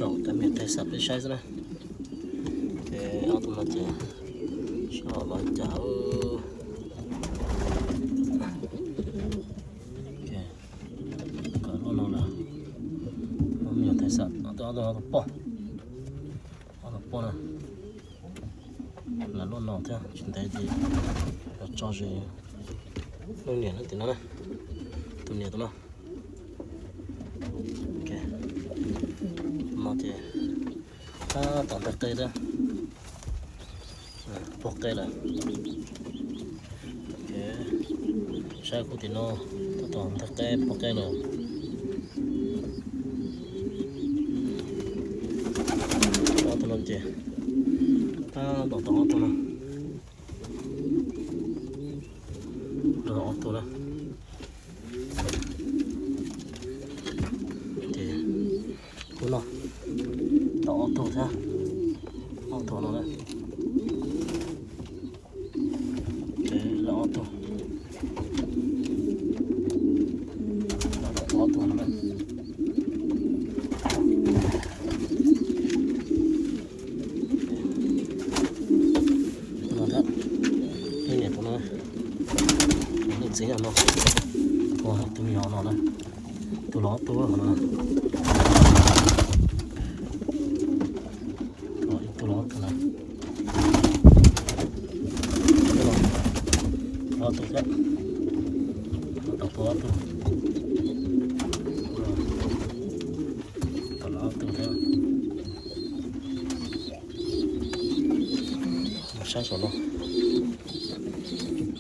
Cov me nyuam thais xam peb saib xwb na. Ces ob tug no ces soj los cas. Kom luaj no lawm. Ob me nyuam thais xam ob tug, ob tug poj, ob tug poj na. Lam luaj no thiab tsis ntev ces los tso ze. Leej niam no tim no na, tus niam tus no. No ces tab tom nteg qe thiab, pog qe lawm. Saib kuv tim no, tab tom nteg qe pog qe lawm. Ob tug no ces tab tom tau ob tug no. Ob tug na. Ces kuv no tau ob tug thiab, ob tug no na. Ces lawv ob tug, ob tug no na. Tus no thiab, leej niam tus no, leej txiv no, tus me nyuam no na, tus los ob tug no na. Tus los ob tug na, ob tug thiab, tus los ob tug, tus los ob tug thiab. Saib saum no,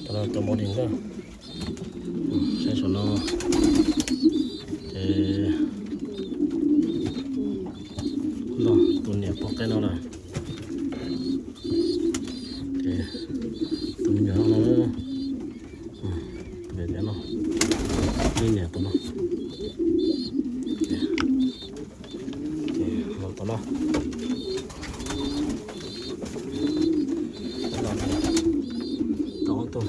tus no tus mov dis na. Saib saum no, ces no tus niam pog qe no lawm. Ces tus me nyuam no, tus niam no, leej niam tus no. Ces los tom no, tau ob tug,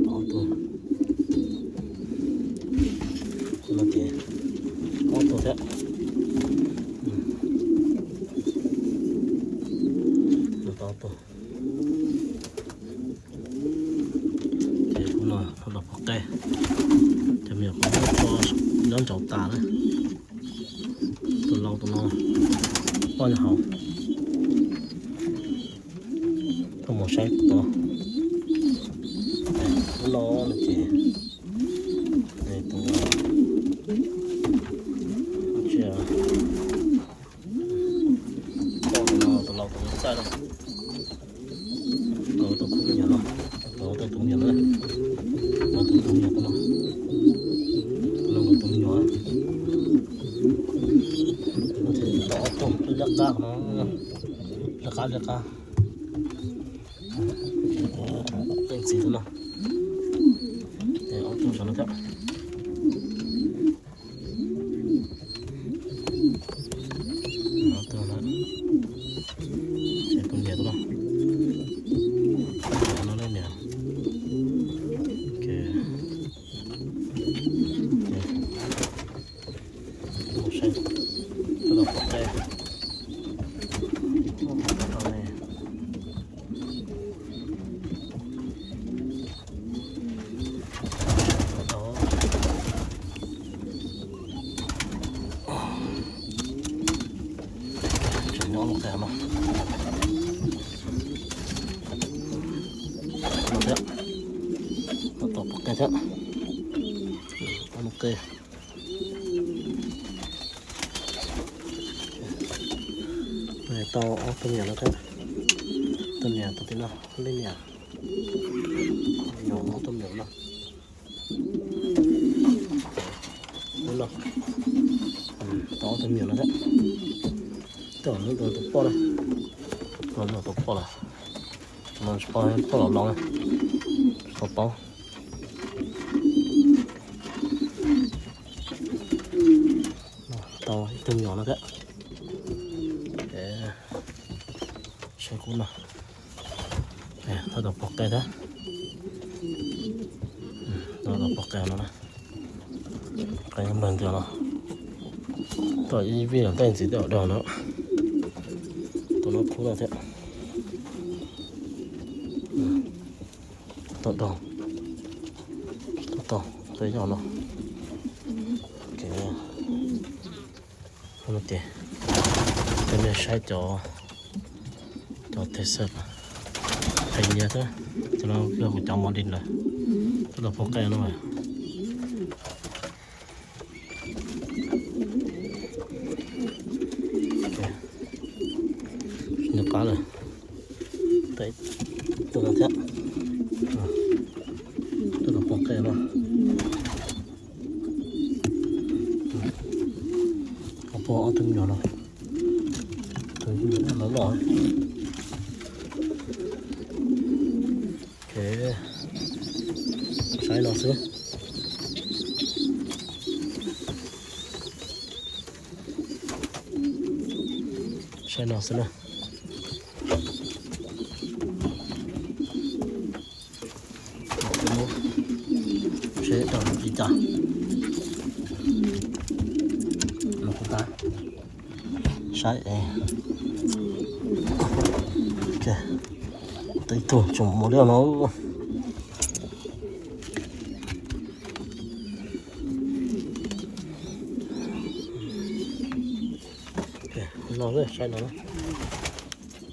tau ob tug, no ces ob tug thiab, tau ob tug. Ces kuv no los pog qe, ces me nyuam qhuav muab tso nyob ntsaum tas na. Tus laus tus no poj nyob hauv. Koj mus saib tus no, tus no no ces tus tsis, tus no tus laus tus no txaij no. Tus tus khub me nyuam no, tus tus tus me nyuam no, tus tus tus me nyuam no, tus no tus me nyuam. Tau ob tug liab qab no, liab qab liab qab. Leej txiv tus no, ob tug saum no thiab. Ob tug no, ces tus niam tus no, no leej niam. Ces mus saib, tab tom pog qe, tab tom ne. Tseem nyob lub qe no, no thiab, tab tom pog qe thiab, lub qe. Tau ob tug me nyuam no thiab, tus niam tus txiv no, leej niam, ob tug me nyuam no. Ub no, tau ob tug me nyuam no thiab. Tej zaum no tus poj na, no tus poj lawm, no tsis paub, poj los los na, tsis tau paub. Tau ib tug me nyuam no thiab. Saib kuv no, tab tom pog qe thiab, tab tom pog qe no na, qe npawg ntws no. Tom ib vij los tej ntxiv tej zaum dog no. Tom no khub no thiab. Tom dog. Tom tom tej yog no. Ok. Ces peb saib cov, cov thej xeeb, thej nyiaj thiab. Cov no yog kuv cov mos dis lawm, cov los pov qe no. Nws qab lawm. Tus no thiab. Cov los pov qe no. Pog ob tug me nyuam no, tus me nyuam no loj. Ok, saib no xwb. Saib no xwb na. Seb dog li cas. Los kuv tab saib. Tib tug tseem mus liaj no. No saib no.